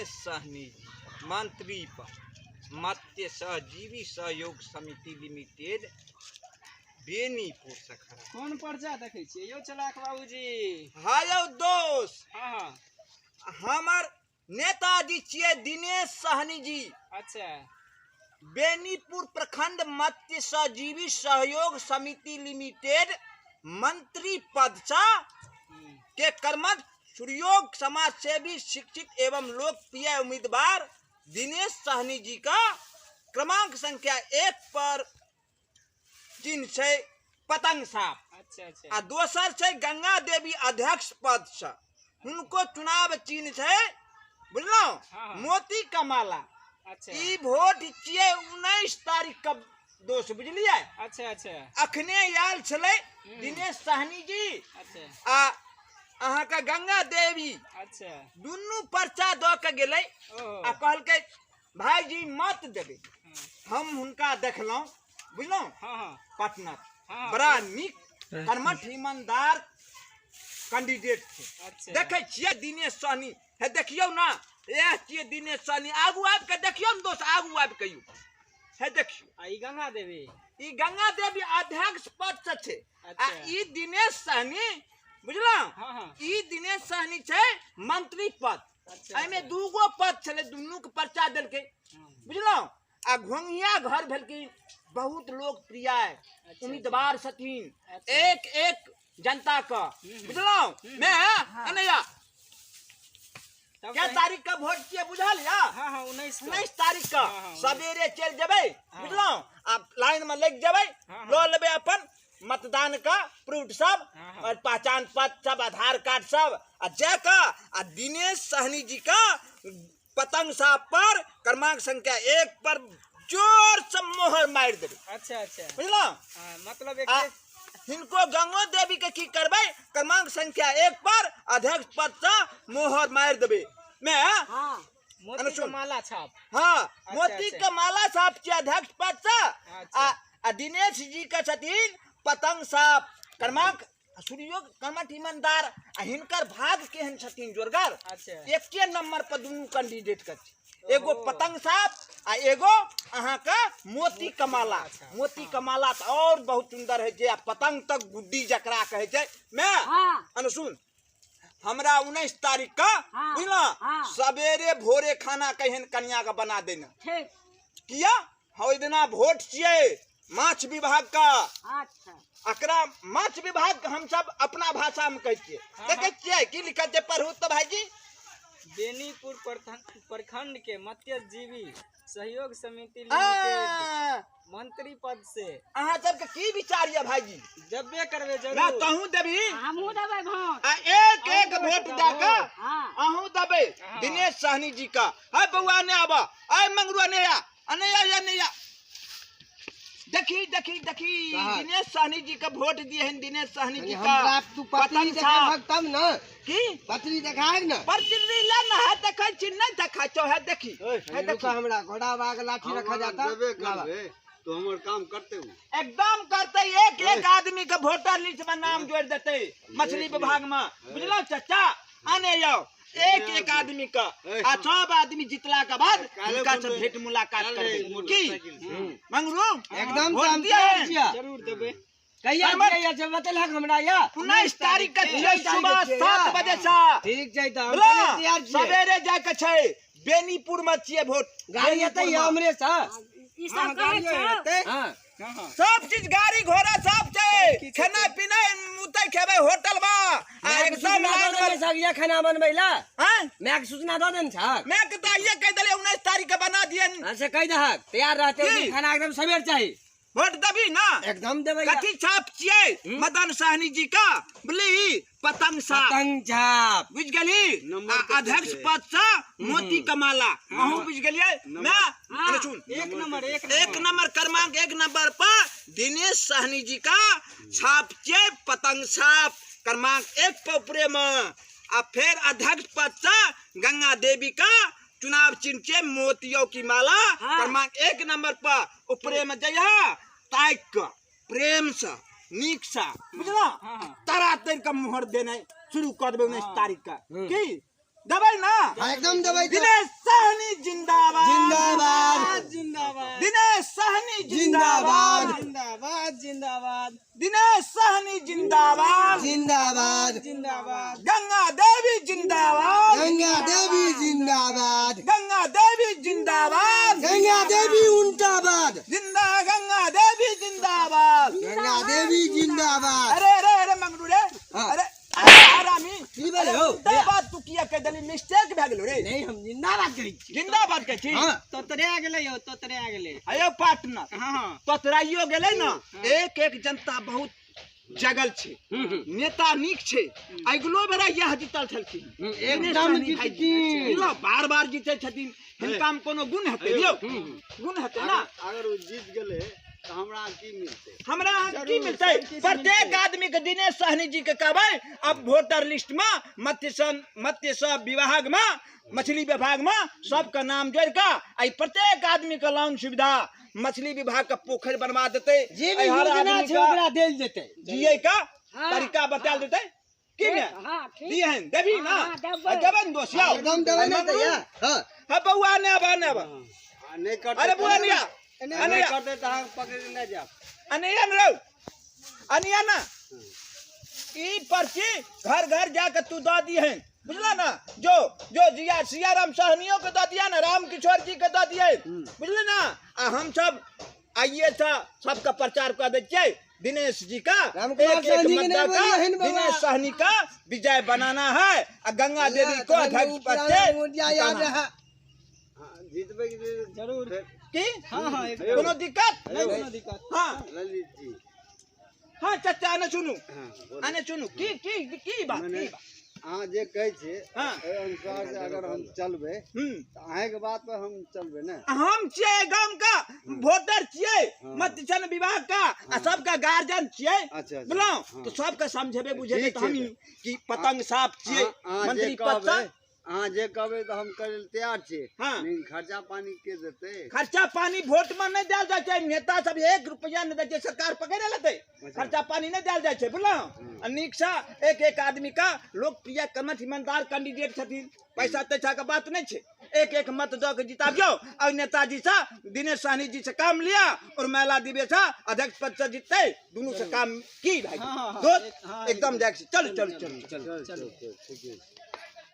दिनेश सहनी जी मंत्री पद, मत्स्य सहजीवी सहयोग समिति लिमिटेड, बेनीपुर से खड़ा। कोन पर्चा देखै छियै यौ चलाक बाबूजी? हाँ यौ दोस्त। हाँ हाँ। हमर नेताजी छियै दिनेश सहनी जी। अच्छा। बेनीपुर प्रखंड मत्स्य सहजीवी सहयोग समिति लिमिटेड मंत्री पद से के कर्मठ सुयोग समाज सेवी शिक्षित एवं लोकप्रिय उम्मीदवार दिनेश सहनी जी का क्रमांक संख्या 1 पर चिन्ह छै पतंग साप। अच्छा अच्छा। आ दोसर छै गंगा देवी अध्यक्ष पद से, हुनको चुनाव चिन्ह छै बुझलहुँ हाँ। मोती कमाला। अच्छा। ई वोट छियै 19 तारीख के दोस्त, बुझलियै? अच्छा अच्छा। अखने आयल छलै दिनेश सहनी जी। अच्छा। आ अहाँके गंगा देवी। अच्छा। दुनू पर्चा दऽ के गेलै। ओहो। आ कहलकै भाईजी मत देबै। हम हुनका देखलहुँ बुझलहुँ? हाँ हाँ। पटना। हाँ। बड़ा नीक कर्मठ ईमानदार कैंडिडेट छै। अच्छा। देखै छियै दिनेश सहनी, हे देखियौ ना, इएह छियै दिनेश सहनी। आगू आबि के देखियौ ने दोस्त, आगू आबि के यौ, हे देखियौ। आ ई गंगा देवी? ई गंगा देवी अध्यक्ष पद से छै। आ अच्छा। ई दिनेश सहनी बुझलहुँ? हाँ हाँ। ई दिनेश सहनी छै मंत्री पद। अच्छा। एहिमे दूगो पद छलै, दुनू के पर्चा देलकै बुझलहुँ? आ घोंघिया घर भेलखिन बहुत लोकप्रिय उम्मीदवार छथिन। अच्छा। एक एक जनता के बुझलहुँ? मैं अनैया तब क्या तारीख का वोट छियै बुझल या? हाँ हाँ 19 के। 19 तारीख का हाँ, हाँ, सवेरे चलि जेबै हाँ। बुझलहुँ? आ लाइन में लागि जेबै, हाँ, लऽ लेबै अपन मतदान का प्रूफ सब हाँ, हाँ। और पहचान पत्र सब, आधार कार्ड सब, आ जाकऽ आ दिनेश सहनी जी का पतंग साहब पर क्रमांक संख्या 1 पर जोर से मोहर मारि देबै। अच्छा अच्छा। बुझलहुँ? हाँ, मतलब एक आ हिनको गंगो देवी के की करबै, क्रमांक संख्या 1 पर अध्यक्ष पद से मोहर मारि देबै। मैं हाँ। मोती के सुन। माला छाप। हाँ, अच्छा, मोती अच्छा। के माला साहब के अध्यक्ष पद से। अच्छा। आ दिनेश जी के छथिन पतंग साहब क्रमांक सुयोग कर्मठ ईमानदार। आ हिनकर भाग केहन छथिन जोरगर। अच्छा। एके नंबर पर दुनू कैंडिडेट के छै, एगो ओहो। पतंग साहब आ एगो अहाँके मोती कमाला। अच्छा। मोती कमाला तऽ और बहुत सुंदर होइ छै। आ पतंग तक गुड्डी जकरा कहै छै। मैं हाँ। अनुसुन हमरा 19 तारीख का हाँ। बुझल हाँ। सवेरे भोरे खाना कहिन कनिया के बना देना। ठीक। किया ओहि दिना वोट छियै माछ विभाग का। अच्छा। एकरा माछ विभाग हम सब अपना भाषा में कहै छियै। हाँ, देखै हाँ। छियै की लिखल छै, पढ़ू तऽ भाईजी। बेनीपुर प्रखंड के मत्स्यजीवी सहयोग समिति लिमिटेड हाँ। मंत्री पद से। अहाँ सबके की विचार ये भाईजी? देबे करबै ना जरूर। तहूँ देबही? हमहूँ देबै वोट। आ एक एक अहूँ वोट देबै दऽ कऽ हाँ। अहूँ देबै हाँ। दिनेश सहनी जी का। है बौआ ने आबऽ, आय मंगरुआ ने आ, अनैया या नैया। देखी देखी देखी दिनेश सहनी जी का वोट दिए हैं दिनेश सहनी जी का। हमरा तू पत्री पतंग देखेबहक साहब। तब न। की? पत्री देखायब न। पत्री ले न, है देखै छी नहीं देखै छौ, है देखी, है देखी। हमरा घोड़ा बाग लाठी रखा जाता। देबे करबे तो हमर काम करते हो। एकदम करते, एक एक आदमी के वोटर लिस्ट में नाम जोड़ देते मछली विभाग में बुझलौ चाचा? आने जाओ एक एक आदमी का। आ सब आदमी जीतला के बाद हुनका से भेंट मुलाकात करबै की मंगरू? एकदम वोट हम दिए हैं? छियै। जरूर देबै। कहिया दिए छै बतेलहक हमरा या? 19 तारीख के छियै 19 तारीख सुबह के छियै, 7 या। बजे से। ठीक छै तऽ हम बुझलौ? तैयार छियै। सवेरे जाके छै बेनीपुर में छियै वोट। गाड़ी एतै बेनीपुर में। हमरे से। ई सब कहै छौ? हाँ। हाँ हाँ। सब चीज गाड़ी घोड़ा सब छै, खाना पीना उतै खेबै होटल में। आ मायके एकदम सूचना लाइन दऽ में देने छहक या खाना बनबै ला? हैं? मायके सूचना दऽ देने छहक? मैं के तऽ ये कहि देलियै 19 तारीख के बना दिए। हाँ, से कहि दहक तैयार रहते की? खाना एकदम सवेर चाही। वोट देबी ना? एकदम देबै या। कथी छाप छियै मदन सहनी जी का? बुझली पतंग साप। पतंग छाप। बुझ गेली? नंबर आ कते अध्यक्ष छै? पद से मोती कमाला। अहूँ बुझ गेलियै? मैं हाँ। सुन। एक नंबर, एक एक नंबर क्रमांक 1 नंबर पर दिनेश सहनी जी का छाप छियै पतंग छाप क्रमांक 1 पर ऊपरे में। आ फिर अध्यक्ष पद से गंगा देवी का चुनाव चिन्ह छियै मोतियों की माला हाँ। क्रमांक 1 नंबर पर ऊपरे में जइहा ताकि कऽ प्रेम से नीक से बुझलौ? हाँ, हाँ। तारा तर के मोहर देनाइ शुरू कऽ देबै 19 तारीख के। की देबै ना? एकदम देबै। दिनेश सहनी जिंदाबाद, जिंदाबाद, जिंदाबाद। दिनेश सहनी जिंदाबाद, जिंदाबाद, जिंदाबाद। दिनेश सहनी जिंदाबाद, जिंदाबाद, जिंदाबाद। गंगा देवी जिंदाबाद, गंगा देवी जिंदाबाद, गंगा देवी जिंदाबाद, गंगा देवी उल्टाबाद, जिंदा गंगा देवी जिंदाबाद, गंगा देवी जिंदाबाद। अरे अरे अरे मंगरू रे, अरे अरे हरामी, की भेलै हौ? बात तू किया कह देली, मिस्टेक भए गेलो रे। नहीं, हम जिंदाबाद कहै छी। जिंदाबाद कहै छी? हां। तोतरे आ गेलै यौ, तोतरे आ गेलै। अयो पार्टनर, हां हां, तोतराइयो गेलै ना। एक एक जनता बहुत जगल छै, नेता नीक छै। अगिलो बेरा इएह जीतल छलखिन, एकदम जीतथिन। बार बार जीते छथिन, हिनका में कोनो गुण हेतै? यौ गुण हेतै ना। अगर ओ जीत गेलै तऽ हमरा की मिलतै? हमरा की मिलतै? प्रत्येक आदमी के दिनेश सहनी जी के कहबै अब वोटर लिस्ट में मत्स्य विभाग में, मछली विभाग में सबके नाम जोड़ के आई प्रत्येक आदमी के लोन सुविधा, मछली विभाग के पोखरि बनवा देतै, जे भी योजना छै ओकरा देल जेतै, जियै का तरीका बता देतै की ने? दिहन देबी ना? देबै ने दोस्त? एकदम देबै ने भैया। हां हां बौआ ने आब, ने आब। नहीं करते। अरे बौआ ने नहीं करते तऽ अहाँ पकड़ि नहि जायब। अनिया न रौ, अनिया ना, ई पर्ची घर घर जाके तू दऽ दिहन, बुझला ना? जो जो जिया सियाराम सहनियो के दऽ दिया ना, राम किशोर जी के दऽ दिए, बुझले ना? आ हम सब आइए था सबका प्रचार कर दै छियै दिनेश जी का, एक एक मुद्दा का दिनेश सहनी का विजय बनाना है आ गंगा देवी को अध्यक्ष पद से जीतबै जरूर की। हां हां, कोनो दिक्कत नहीं, कोनो दिक्कत। हां ललित जी। हां चाचा, आने सुनू, आने सुनू, की की की बात? की बात? अहाँ जे कहै छियै एहि अनुसार से अगर हम चलबै तऽ अहाँके बात पर हम चलबै ने। हम छियै गाम का वोटर छियै, मत्स्य विभाग का आ सबका गार्जियन छियै। अच्छा, बुझलहुँ? तो सबके समझेबै बुझेबै तऽ हम कि पतंग साफ छियै मंत्री पद से। अहाँ जे कहबै तऽ हम करै लए तैयार छियै। हाँ। लेकिन खर्चा पानी के देतै? खर्चा पानी वोट में नहीं देल जाइ छै, नेता सब 1 रुपया नहीं दै छै, सरकार पकड़ि लेतै। खर्चा पानी नहीं देल जाइ छै, बुझलहुँ? आ नीकसँ एक एक आदमी का लोकप्रिय कमठ ईमानदार कैंडिडेट छथिन, पैसा तैसा के बात नहीं छै। एक एक मत दऽ के जिताबियौ और नेताजी से दिनेश सहनी जी से काम लिया और महिला दिवे से अध्यक्ष पद से जीतते, दुनू से काम की भाई दोस्त एकदम जाइ। चलू चलू चलू चलू चलू।